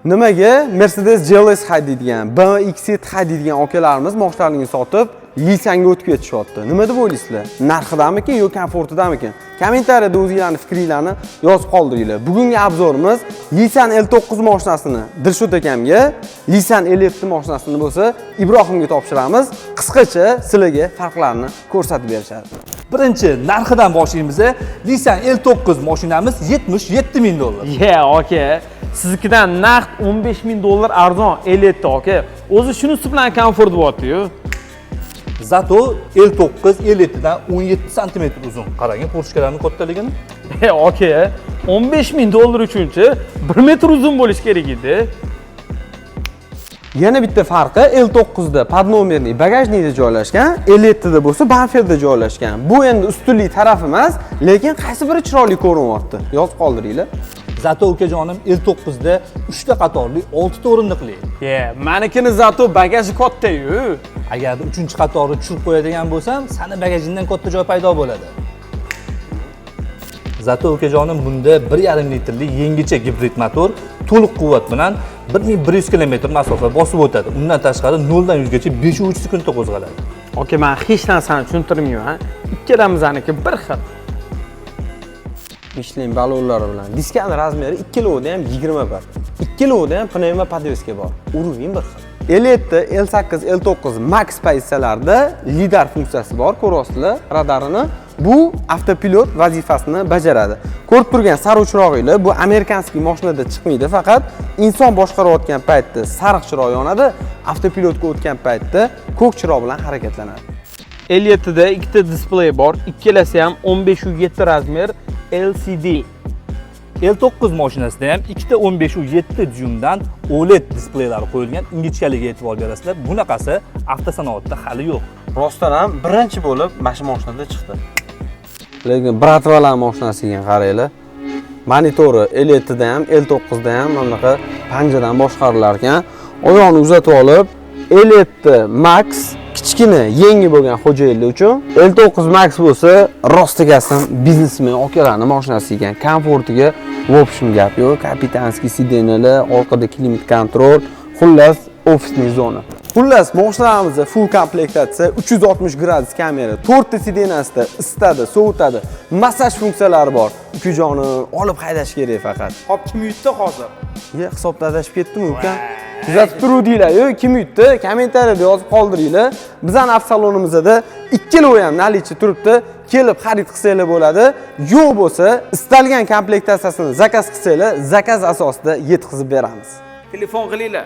Nimaga Mercedes GLS haydaydigan, BMW X7 haydaydigan akalarimiz moshinalarini sotib, Lisanga o'tib ketishyapti? Nima deb o'ylaysizlar? Narxidamikin yo komfortidamikin? Kommentariyada o'zinglarning fikringlarni yozib qoldiringlar. Bugungi обзор imiz Lisan L9 mashinasini Dilshod akamga, Lisan L7 mashinasini bo'lsa Ibrohimga topshiramiz. Qisqacha sizlarga farqlarni ko'rsatib berishadi. Birinchi narxidan boshlaymiz. Lisan L9 mashinamiz 77 ming dollar. Ye, aka, siznikidan naqd 15 ming dollar arzon L7, aka. O'zi shunisi bilan komfort bo'lyapti-yu. Зато L9 L7 dan 17 sm uzun. Qarang, поручка larning kattaligini. E, aka, 15 ming dollar uchunchi 1 metr uzun bo'lishi kerak edi. Yana bitta farqi, L9 da подномерный багажник da joylashgan, L7 da bo'lsa bamperda joylashgan. Bu endi ustunlik taraf emas, lekin qaysi biri chiroyli ko'rinyapti? Yozib qoldiringlar. Зато, ukajonim, L9 da 3 ta qatorli 6 ta o'rindiqli. Ye, manikini зато bagaji katta-yu. Agarda 3-qatorni tushirib qo'yadigan bo'lsam, sani bagajingdan katta joy paydo bo'ladi. Зато, ukajonim, bunda 1,5 litrli yangicha gibrid motor to'liq quvvat bilan 1100 km masofa bosib o'tadi. Undan tashqari 0 dan 100 gacha 5,3 sekundda qo'zg'aladi. Aka, men hech narsani tushuntirmayman. Ikkalamizniki bir xil. Michelin balonlari bilan. Diskani размер i ikkalovida ham 21. Ikkalovida ham пневмо подвеска bor. Уровень bir xil. L7, L8, L9 Max pozitsiyalarida lidar funksiyasi bor, ko'ryapsizlar radarini. Bu avtopilot vazifasini bajaradi. Ko'rib turgan sariq chirog'inglar bu американский mashinada chiqmaydi, faqat inson boshqarayotgan paytda sariq chiroq yonadi, avtopilotga o'tgan paytda ko'k chiroq bilan harakatlanadi. L7 da ikkita displey bor, ikkalasi ham 15,7 размер LCD. L9 mashinasida ham ikkita 15,7 dyumdan OLED displeylari qo'yilgan. Ingichkaligiga e'tibor berasizlar. Bunaqasi avtosanoatda hali yo'q. Rostdan ham birinchi bo'lib mana shu mashinada chiqdi. Lekin братва lar mashinasiga qaranglar. Monitori L7 da ham, L9 da ham mana bunaqa panjadan boshqarilar ekan. Oyoqni uzatib olib, L7 Max kichkina, yangi bo'lgan xo'jayinlar uchun, L9 Max bo'lsa rostakasm biznesmen akalarning mashinasi ekan. Komfortiga в общем gap yo'q. Капитанский сиденья lar, orqada климат-контроль, xullas офисный zona. Xullas, mashinalarimizda full komplektatsiya, 360 gradus kamera, 4 ta сиденья sida isitadi, sovutadi, massaj funksiyalari bor. Ukajoni olib haydash kerak faqat. Hop, kim yutdi hozir? Ye, hisobda adashib ketdimi, ukam? Kuzatib turuvdinglar-yu, kim yutdi? Kommentariyada yozib qoldiringlar. Bizning avtosalonimizda ikkalovi ham наличие turibdi. Kelib xarid qilsanglar bo'ladi. Yo'q bo'lsa, istalgan komplektatsiyasini заказ qilsanglar, заказ asosida yetkazib beramiz. Telefon qilinglar.